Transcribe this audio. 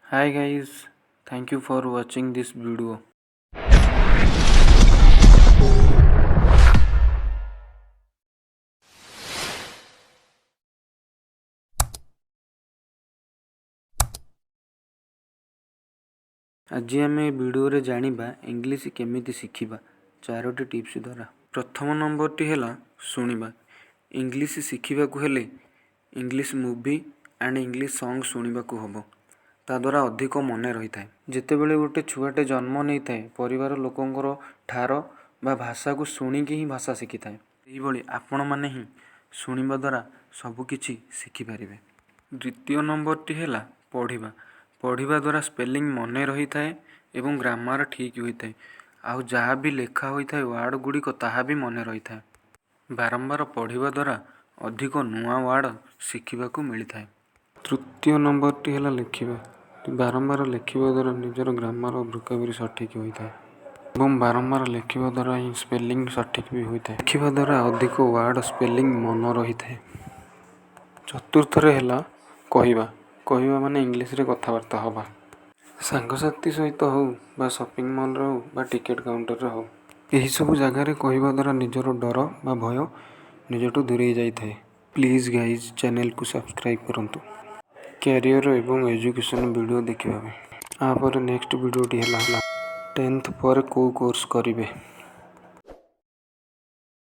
Hi guys, thank you for watching this video. ଆଜି ଆମେ ଏ ଭିଡ଼ିଓରେ ଜାଣିବା ଇଂଲିଶ କେମିତି ଶିଖିବା ଚାରୋଟି ଟିପ୍ସ ଦ୍ୱାରା। ପ୍ରଥମ ନମ୍ବରଟି ହେଲା ଶୁଣିବା। ଇଂଲିଶ ଶିଖିବାକୁ ହେଲେ English movie and English song ଶୁଣିବାକୁ ହେବ, ତାଦ୍ୱାରା ଅଧିକ ମନେ ରହିଥାଏ। ଯେତେବେଳେ ଗୋଟେ ଛୁଆଟେ ଜନ୍ମ ନେଇଥାଏ, ପରିବାର ଲୋକଙ୍କର ଠାର ବା ଭାଷାକୁ ଶୁଣିକି ହିଁ ଭାଷା ଶିଖିଥାଏ। ସେହିଭଳି ଆପଣମାନେ ହିଁ ଶୁଣିବା ଦ୍ୱାରା ସବୁକିଛି ଶିଖିପାରିବେ। ଦ୍ୱିତୀୟ ନମ୍ବରଟି ହେଲା ପଢ଼ିବା। ପଢ଼ିବା ଦ୍ୱାରା ସ୍ପେଲିଂ ମନେ ରହିଥାଏ ଏବଂ ଗ୍ରାମାର ଠିକ୍ ହୋଇଥାଏ, ଆଉ ଯାହା ବି ଲେଖା ହୋଇଥାଏ ୱାର୍ଡ଼ ଗୁଡ଼ିକ ତାହା ବି ମନେ ରହିଥାଏ। ବାରମ୍ବାର ପଢ଼ିବା ଦ୍ୱାରା ଅଧିକ ନୂଆ ୱାର୍ଡ଼ ଶିଖିବାକୁ ମିଳିଥାଏ। ତୃତୀୟ ନମ୍ବରଟି ହେଲା ଲେଖିବା। ବାରମ୍ବାର ଲେଖିବା ଦ୍ୱାରା ନିଜର ଗ୍ରାମାର ଓ ଭୋକାବୁଲାରୀ ସଠିକ୍ ହୋଇଥାଏ ଏବଂ ବାରମ୍ବାର ଲେଖିବା ଦ୍ୱାରା ହିଁ ସ୍ପେଲିଂ ସଠିକ୍ ବି ହୋଇଥାଏ। ଲେଖିବା ଦ୍ୱାରା ଅଧିକ ୱାର୍ଡ଼ ସ୍ପେଲିଂ ମନେ ରହିଥାଏ। ଚତୁର୍ଥରେ ହେଲା କହିବା। କହିବା ମାନେ ଇଂଲିଶରେ କଥାବାର୍ତ୍ତା ହେବା, ସାଙ୍ଗସାଥି ସହିତ ହେଉ ବା ସପିଂ ମଲ୍ରେ ହେଉ ବା ଟିକେଟ୍ କାଉଣ୍ଟରରେ ହେଉ। ଏହିସବୁ ଜାଗାରେ କହିବା ଦ୍ୱାରା ନିଜର ଡର ବା ଭୟ ନିଜଠୁ ଦୂରେଇ ଯାଇଥାଏ। ପ୍ଲିଜ୍ ଗାଇଜ୍, ଚ୍ୟାନେଲକୁ ସବସ୍କ୍ରାଇବ୍ କରନ୍ତୁ କ୍ୟାରିୟର ଏବଂ ଏଜୁକେସନ୍ ଭିଡ଼ିଓ ଦେଖିବା ପାଇଁ। ତାପରେ ନେକ୍ସଟ ଭିଡ଼ିଓଟି ହେଲା 10th ପରେ କେଉଁ କୋର୍ସ କରିବେ।